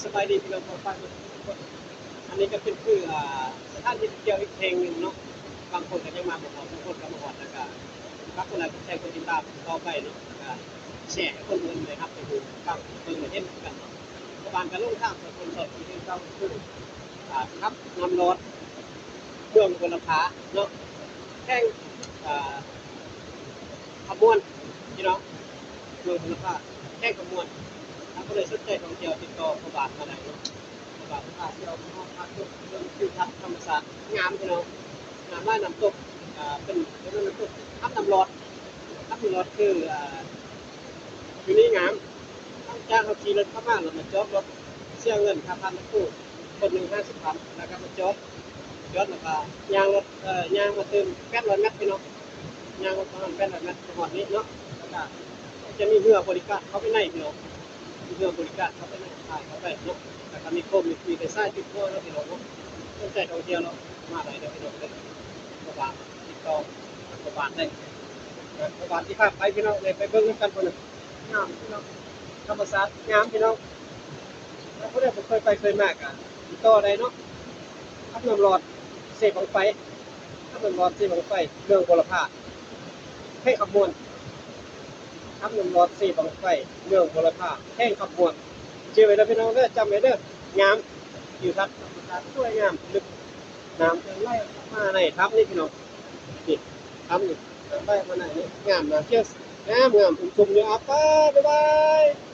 ສະບາຍດີພີ່ນ້ອງປ້ອງປາຍໝົດທຸກຄົນ. ອັນນີ້ກໍເປັນຄື ອ່າ ສະຖານທີ່ທ່ອງທ່ຽວອີກແຫ່ງໜຶ່ງເນາະ. ບາງຄົນກໍຍັງມາບໍ່ຮອດ, ບາງຄົນກໍມາຮອດ ແລ້ວກໍຝາກກົດໄລກົດແຊກົດຕິດຕາມຕໍ່ໄປເນາະ, ແລ້ວກໍແຊໃຫ້ຄົນອື່ນໄດ້ຮັບໄດ້ຮູ້ ຟັງເບິ່ງໄດ້ເຫັນຄືກັນເນາະ. ຊາວບ້ານກໍລົງທາງສອກຄົນສອກຄົນເຫັນເຂົາຄື ອ່າ ທຳນ້ຳລອດເມືອງບົວລະພາເນາະ, ແຂວງ ອ່າ ຄຳມ່ວນ ພີ່ນ້ອງ, ເມືອງບົວລະພາ ແຂວງຄຳມ່ວນ. ຖ້າຜູ້ໃດສົນໃຈທ່ອງທ່ຽວ ຕິດຕໍ່ພໍ່ບ້ານມາໄດ້ເນາະ. ພໍ່ບ້ານພາທ່ຽວ ພາຊົມເບິ່ງທິວທັດທຳມະຊາດງາມພີ່ນ້ອງ, ງາມຫຼາຍ. ນ້ຳຕົກ ອ່າ ເປັນ ເປັນນ້ຳຕົກທຳນ້ຳລອດ, ທຳນ້ຳລອດຄື ອ່າ ຢູ່ນີ້ງາມ. ຫຼັງຈາກເຮົາຂີ່ລົດເຂົ້າມາ ແລ້ວມາຈອດລົດ ເສຍເງິນຄ່າຜ່ານລະຄູ ຄົນໜຶ່ງຫ້າສິບພັນ ແລ້ວກໍມາຈອດ ຈອດແລ້ວກໍຍ່າງລົດ ເອີ ຍ່າງມາຕື່ມແປດຮ້ອຍແມັດພີ່ນ້ອງ, ຍ່າງລົດປະມານແປດຮ້ອຍແມັດ ມາຮອດນີ້ເນາະ. ແລ້ວກໍຈະມີເຮືອບໍລິການເຂົ້າໄປໃນພີ່ນ້ອງ, ມີເຮືອບໍລິການເຂົ້າໄປໃນ ພາເຂົ້າໄປເນາະ. ແລ້ວກໍມີໂຄມ ມີໄຟສາຍຕິດຫົວເນາະພີ່ນ້ອງເນາະ. ສົນໃຈທ່ອງທ່ຽວເນາະ ມາໄດ້ເດີພີ່ນ້ອງເດີ. ເພາະວ່າຕິດຕໍ່ລັດຖະບານໄດ້ ລັດຖະບານທີ່ພາໄປພີ່ນ້ອງ ໄດ້ໄປເບິ່ງນຳກັນພຸ້ນນະ. ງາມພີ່ນ້ອງ, ທຳມະຊາດງາມພີ່ນ້ອງ. ຖ້າຜູ້ໃດບໍ່ເຄີຍໄປເຄີຍມາກໍຕິດຕໍ່ໄດ້ເນາະ. ທຳນ້ຳລອດເຊບັ້ງໄຟ, ທຳນ້ຳລອດເຊບັ້ງໄຟ ເມືອງບົວລະພາ ແຂວງຄຳມ່ວນ. ທຳນ້ຳລອດເຊບັ້ງໄຟ ເມືອງບົວລະພາ ແຂວງຄຳມ່ວນ. ຈື່ໄວ້ເດີພີ່ນ້ອງເດີ, ຈຳໄວ້ເດີ. ງາມ, ທິວທັດທຳມະຊາດສວຍງາມ, ລຶກ ນ້ຳໄຫຼອອກມາໃນຖ້ຳນີ້ພີ່ນ້ອງ. ນີ້ ຖ້ຳນີ້ ນ້ຳໄຫຼອອກມາໃນນີ້ ງາມນະ. ງາມໆ ອຸ້ມຊຸ່ມຢູ່. ອາ ໄປ ບາຍບາຍ.